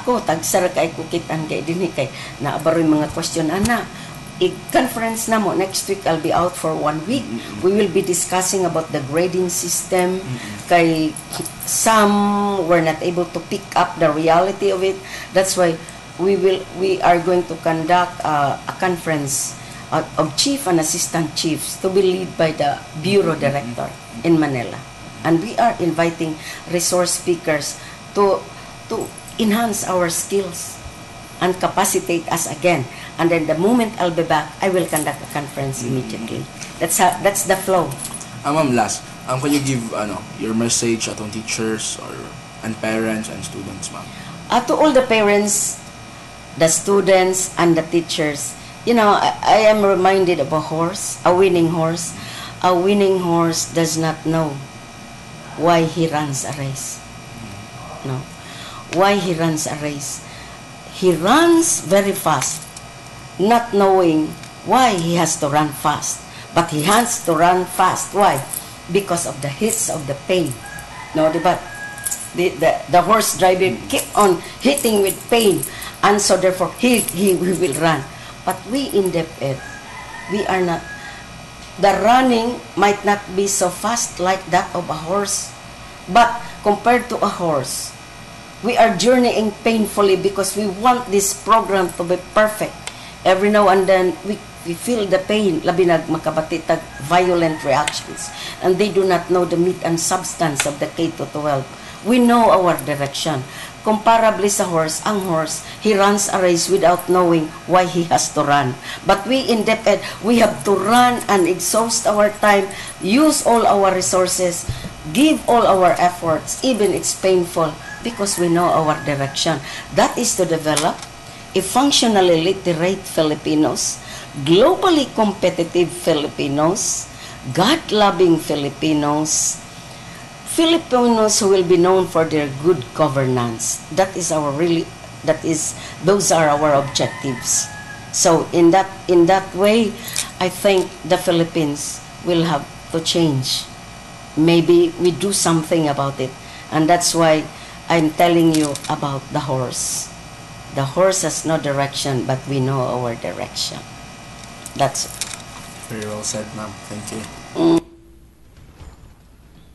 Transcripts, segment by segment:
Ako, tagsa ra kay kukitan kay dinhi kay naabaroy mga question ana. I-conference na mo. Next week, I'll be out for one week. We will be discussing about the grading system. Kay some were not able to pick up the reality of it. That's why we are going to conduct a conference of chief and assistant chiefs to be led by the bureau director in Manila. And we are inviting resource speakers to enhance our skills and capacitate us again. And then the moment I'll be back, I will conduct a conference immediately. That's the flow. Ah, ma'am, last, can you give ano, your message atong teachers or and parents and students, ma'am? To all the parents, the students, and the teachers, I am reminded of a horse, a winning horse. A winning horse does not know why he runs a race. No. Why he runs a race. He runs very fast, not knowing why he has to run fast. But he has to run fast. Why? Because of the hits of the pain. No, di ba? The horse driver keep on hitting with pain. And so therefore, he will run. But we in DepEd, we are not, the running might not be so fast like that of a horse. But compared to a horse, we are journeying painfully because we want this program to be perfect. Every now and then, we feel the pain, labi nag makabati tag violent reactions. And they do not know the meat and substance of the K-12. We know our direction. Comparably sa horse, ang horse, he runs a race without knowing why he has to run. But we in DepEd, we have to run and exhaust our time, use all our resources, give all our efforts, even it's painful, because we know our direction. That is to develop a functionally literate Filipinos, globally competitive Filipinos, God-loving Filipinos, Filipinos who will be known for their good governance. That is our really, that is, those are our objectives. So in that way, I think the Philippines will have to change. Maybe we do something about it. And that's why I'm telling you about the horse. The horse has no direction, but we know our direction. That's it. Very well said, ma'am. Thank you.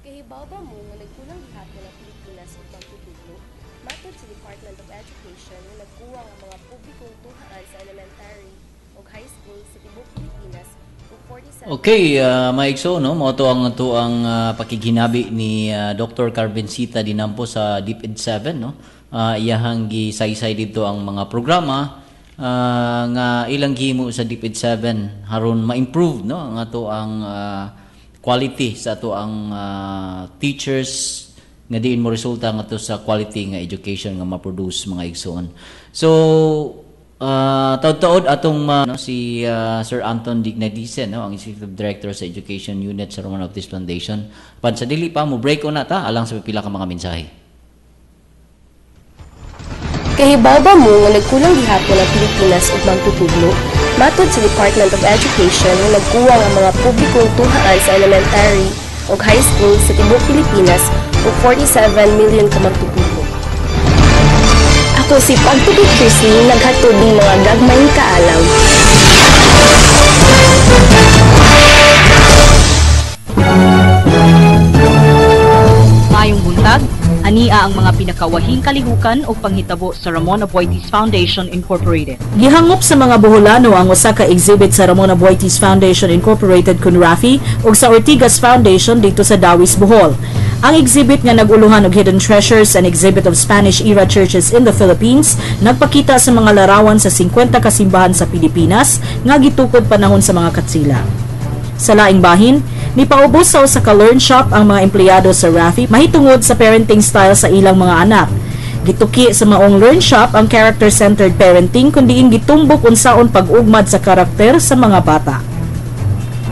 Kahibaw ba mo nga nagkulang gihapon ang Pilipinas og magtutudlo? Matod sa Department of Education nga nagkuwang ang mga publikong tuhaan sa elementary ug high school sa tibuok Pilipinas og 47 Okay, mga igsoon, no? Mao to ang atoang pakighinabi ni Dr. Carmencita Dinampo sa DepEd 7, no? Iyahang gisaysay dito ang mga programa nga ilang gihimo sa DepEd 7 haron ma-improve, no, ang atoang quality sa atoang teachers nga diin mo resulta ngadto sa quality nga education nga ma-produce, mga igsoon. So taod-taod atong no, si Sir Anton Dignadice, no, ang Executive Director sa Education Unit sa Ramon Aboitiz Foundation. Pan sa dili pa mo break una ta alang sa pipila ka mga mensahe. Kahibaw ba mo nga nagkulang gihapon ang Pilipinas og magtutudlo? Matod sa Department of Education nga nagkuwang ang mga publikong tuhaan sa elementary ug high school sa tibuok Pilipinas og 47 million ka magtutudlo. Ako si Pagtubi Chrisley, naghatod ng mga gagmayng kaalam. Maayong buntag, ania ang mga pinakawahing kalihukan o panghitabo sa Ramon Aboitiz Foundation Incorporated. Gihangop sa mga Boholano ang usa ka exhibit sa Ramon Aboitiz Foundation Incorporated kun Rafi ug sa Ortigas Foundation dito sa Dawis, Bohol. Ang exhibit nga nag-uluhan og Hidden Treasures, an exhibit of Spanish-era churches in the Philippines, nagpakita sa mga larawan sa 50 kasimbahan sa Pilipinas nga gitukod panahon sa mga Katsila. Sa laing bahin, nipaubos sa usa ka learn shop ang mga empleyado sa Rafi mahitungod sa parenting style sa ilang mga anak. Gituki sa maong learn shop ang character-centered parenting kun diin gitumbok unsaon pag-ugmad sa karakter sa mga bata.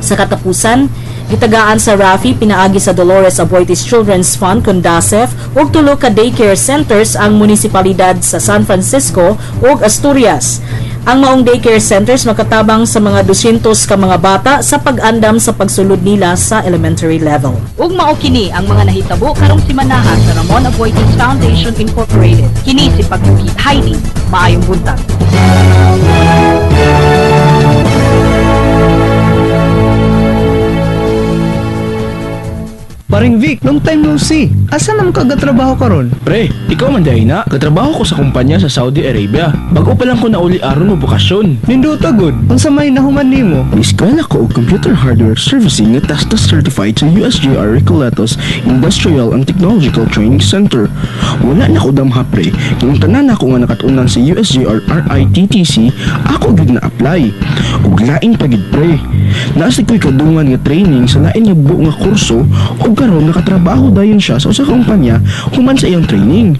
Sa katapusan, gitagaan sa Rafi pinaagi sa Dolores Aboitiz Children's Fund kun DACEF ug tulo ka daycare centers ang munisipalidad sa San Francisco ug Asturias. Ang maong daycare centers makatabang sa mga 200 ka mga bata sa pag-andam sa pagsulod nila sa elementary level. Ug mao kini ang mga nahitabo karong simanaha sa Ramon Aboitiz Foundation Incorporated. Kini si Pagkukit Heidi. Maayong buntag. Paring Vic, long time no see. Asa naman ka gatrabaho karon? Pre, ikaw man dahil na. Katrabaho ko sa kumpanya sa Saudi Arabia. Bago pa lang ko nauli aron mo bokasyon. Nindota gud. Unsa may nahuman nimo? Eskwela ko og computer hardware servicing nga TESDA certified sa USJR Recoletos Industrial and Technological Training Center. Wala na ko damha, pre. Kung tanan ako nga nakatunan sa USJR RITTC, ako gyud na apply. Ug lain pa gid, pre. Naa sad ko'y kadungan nga training sa lain nga buo nga kurso ug karon nakatrabaho dayon siya sa usa ka kumpanya human sa iyang training.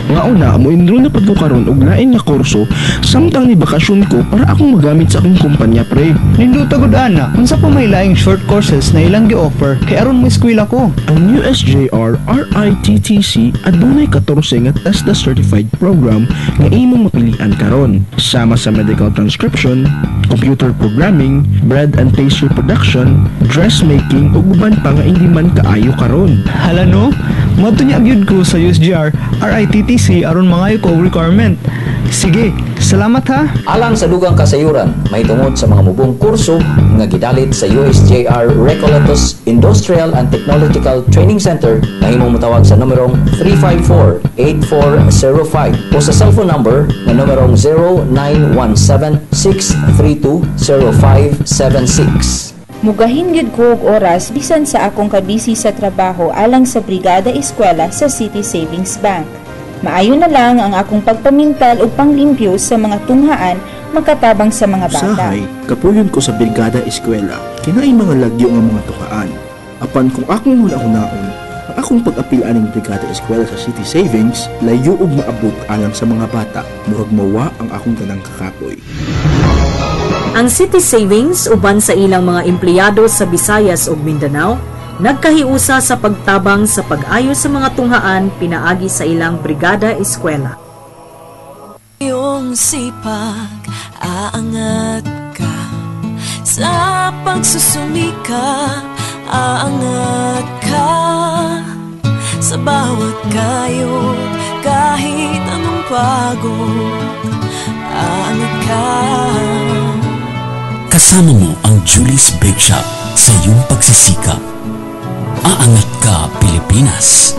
Nga una, mo enroll na pud ko karon og lain nga kurso samtang ni bakasyon ko para akong magamit sa akong kumpanya, pre. Nindota gud ana. Unsa pa may laing short courses na ilang gi-offer kay aron mo eskwela ko? Ang USJR RITTC adunay 14 nga TESDA certified program nga imong mapilian karon. Sama sa medical transcription, computer programming, bread and pastry production, dressmaking ug uban pa nga hindi man kaayo karon. Hala no? Moadto nya gyud ko sa USJR RITTC aron mangayo ko og requirement. Sige, salamat ha. Alang sa dugang kasayuran, mahitungod sa mga mubong kurso nga gidalit sa USJR Recoletos Industrial and Technological Training Center, mahimong motawag sa numerong 354-8405 o sa cellphone number nga numerong 0917-632-0576. Mugahin gyud ko og oras bisan sa akong kabisi sa trabaho alang sa Brigada Eskwela sa City Savings Bank. Maayo na lang ang akong pagpamintal ug panglimpyo sa mga tunghaan makatabang sa mga bata. Usahay, kapuyon ko sa Brigada Eskwela, kinaay mga lagyo nga mga tukaan. Apan kung akong huna-hunaon, ang akong pag-apil aning Brigada Eskwela sa City Savings, layo og maabot alang sa mga bata, murag mawa ang akong tanang kakapoy. Ang City Savings uban sa ilang mga empleyado sa Visayas ug Mindanao nagkahiusa sa pagtabang sa pag-ayo sa mga tunghaan pinaagi sa ilang Brigada Eskwela. Iyong sipag, aangat ka. Sa pagsusumikap, aangat ka. Sa bawat kayod, kahit anong pagod, aangat ka. Kasama mo ang Julie's Bake Shop sa iyong pagsisikap. Aangat ka, Pilipinas.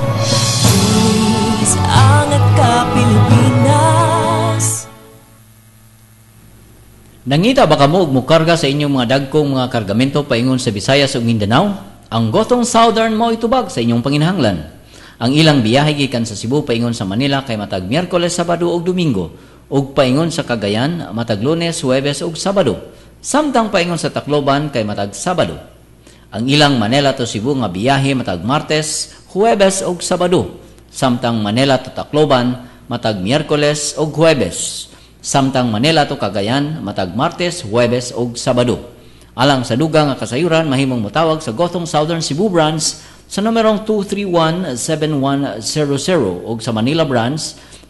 Julie's, angat ka, Pilipinas. Nangita ba kamo og mokarga sa inyong mga dagkong mga kargamento paingon sa Visayas ug Mindanao? Ang Gotong Southern mo itubag sa inyong panginahanglan. Ang ilang biyahe gikan sa Cebu paingon sa Manila kay matag Miyerkules, Sabado ug Domingo, ug paingon sa Cagayan matag Lunes, Huwebes ug Sabado. Samtang paingon sa Tacloban kay matag Sabado. Ang ilang Manila to Cebu nga biyahe matag Martes, Huwebes ug Sabado. Samtang Manila to Tacloban matag Miyerkules ug Huwebes. Samtang Manila to Cagayan matag Martes, Huwebes ug Sabado. Alang sa dugang nga kasayuran, mahimong motawag sa Gotong Southern Cebu Branch sa numerong 231-7100 ug sa Manila Branch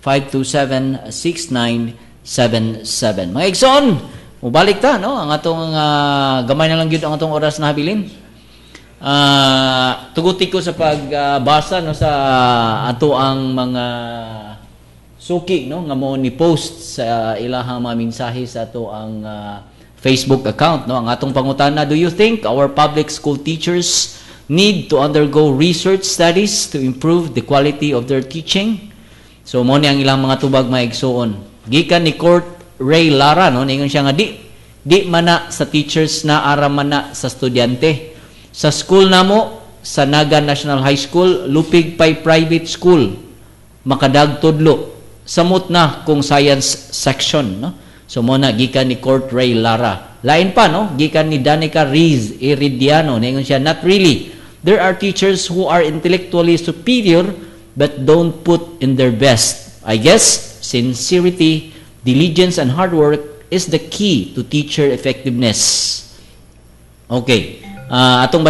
527-6977. Mga igsoon, mubalik ta, no? Ang atong gamay na lang gyud ang atong oras na habilin. Tuguti ko sa pagbasa, no, sa ato ang mga suki, no, nga mo ni post sa ilahang mga mensahe sa ato ang Facebook account, no. Ang atong pangutana, do you think our public school teachers need to undergo research studies to improve the quality of their teaching? So mo ni ang ilang mga tubag, mga igsoon. Gikan ni Court Ray Lara, no, ningon siya nga di mana sa teachers na ara man na sa estudyante. Sa school namo sa Naga National High School, lupig pay private school makadag tudlo. Samot na kung science section, no. So mo na gikan ni Court Ray Lara. Lain pa, no, gikan ni Danica Riz Iridiano, ningon siya, not really. There are teachers who are intellectually superior but don't put in their best. I guess sincerity, diligence, and hard work is the key to teacher effectiveness. Okay. Atong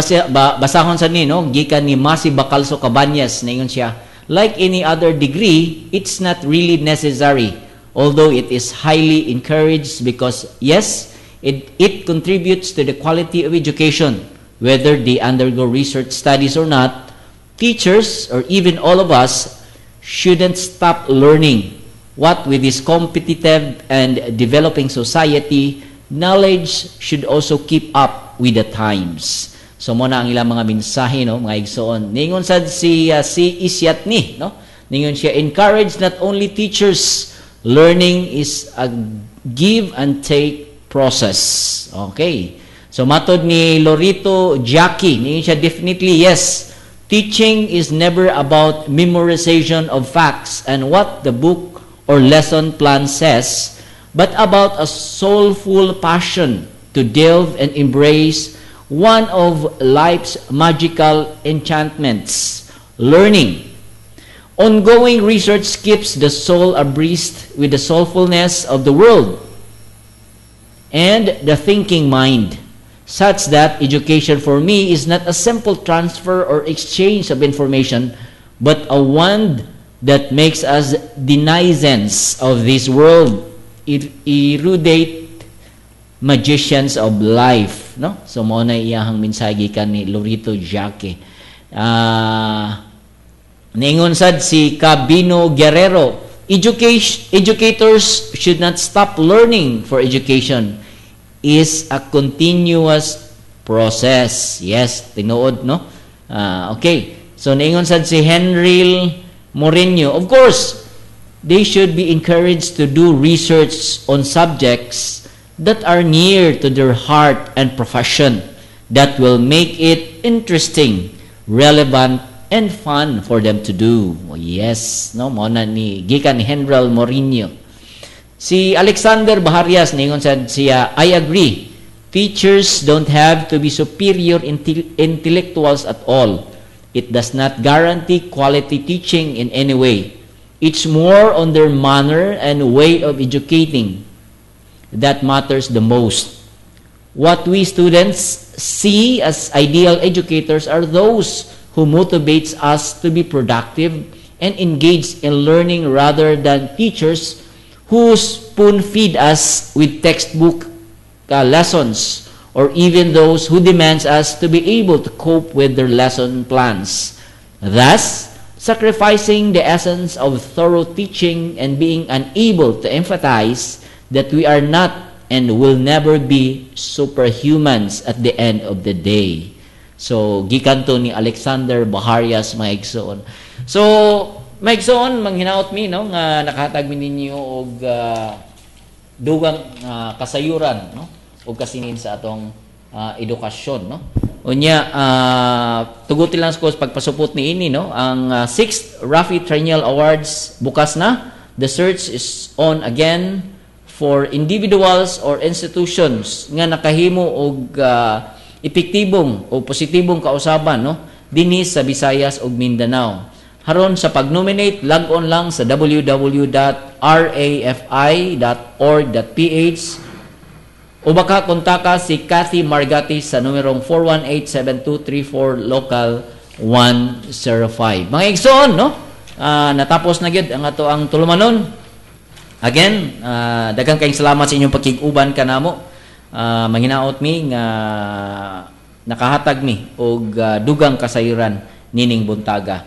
basahon sa ni, no, gikan ni Masi Bacalso Cabañas, ningon siya, like any other degree, it's not really necessary. although it is highly encouraged because, yes, it contributes to the quality of education, whether they undergo research studies or not. Teachers, or even all of us, shouldn't stop learning. What with this competitive and developing society, knowledge should also keep up with the times. So mo na ang ilang mga mensahe, no, mga igsoon. Ningon sad si si Isyatni, no? Ningon siya, encourage not only teachers, learning is a give and take process. Okay. So matod ni Lorito Jackie, ningon siya, definitely yes. Teaching is never about memorization of facts and what the book or lesson plan says, but about a soulful passion to delve and embrace one of life's magical enchantments, learning. Ongoing research keeps the soul abreast with the soulfulness of the world and the thinking mind, such that education for me is not a simple transfer or exchange of information, but a wand that makes us denizens of this world, erudite magicians of life, no? So mo na iyahang mensahe gikan ni Lorito Jackie. Ningon sad si Cabino Guerrero, educators should not stop learning, for education is a continuous process. Yes, tinuod, no? Okay. So ningon sad si Henry Mourinho, of course, they should be encouraged to do research on subjects that are near to their heart and profession that will make it interesting, relevant, and fun for them to do. Oh, yes, no, mo na ni gikan ni Henry Mourinho. Si Alexander Baharias ningon sad siya, I agree. Teachers don't have to be superior intellectuals at all. It does not guarantee quality teaching in any way. It's more on their manner and way of educating that matters the most. What we students see as ideal educators are those who motivates us to be productive and engaged in learning rather than teachers who spoon feed us with textbook lessons, or even those who demands us to be able to cope with their lesson plans, thus sacrificing the essence of thorough teaching and being unable to emphasize that we are not and will never be superhumans at the end of the day. So, gikan to ni Alexander Baharias, mga igsoon. So, mga igsoon, manghinaot mi, no, nga nakahatag mi ninyo og dugang kasayuran, no, og kasinin sa atong edukasyon, no. Unya, tuguti lang sa pagpasupot ni ini, no, ang 6th Rafi Triennial Awards bukas na. The search is on again for individuals or institutions nga nakahimo og epektibong o positibong kausaban, no, dinhi sa Visayas ug Mindanao. Haron sa pag-nominate, log on lang sa www.rafi.org.ph o baka kontaka si Kathy Margati sa numerong 418-7234 local 105. Mga igsoon, no? Natapos na gyud ang ato ang tulumanon. Again, daghang kayong salamat sa inyong pakig-uban kanamo. Manghinaot mi nga nakahatag mi og dugang kasayuran nining buntaga.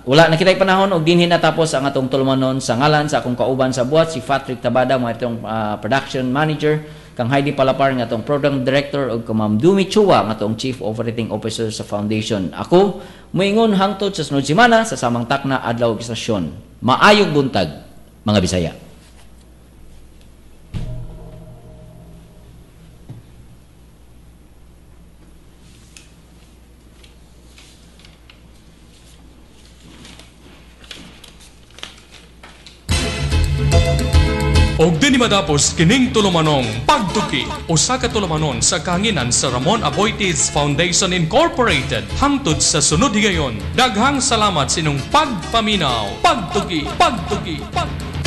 Wala na kita'y panahon og dinhi natapos ang atong tulumanon sa ngalan sa akong kauban sa buhat si Patrick Tabada, mga itong production manager, kang Heidi Palapar nga atong program director, ug kang Ma'am Dumi Chua nga atong chief operating officer sa foundation. Ako moingon hangtod sa sunod semana sa samang takna adlaw ug istasyon. Maayong buntag, mga Bisaya. Og dinhi matapos kining tulumanong Pagtuki, usa ka tulumanon sa kahanginan sa Ramon Aboitiz Foundation Incorporated. Hangtod sa sunod higayon, daghang salamat sa inyong pagpaminaw. Pagtuki, pagtuki, pagtuki.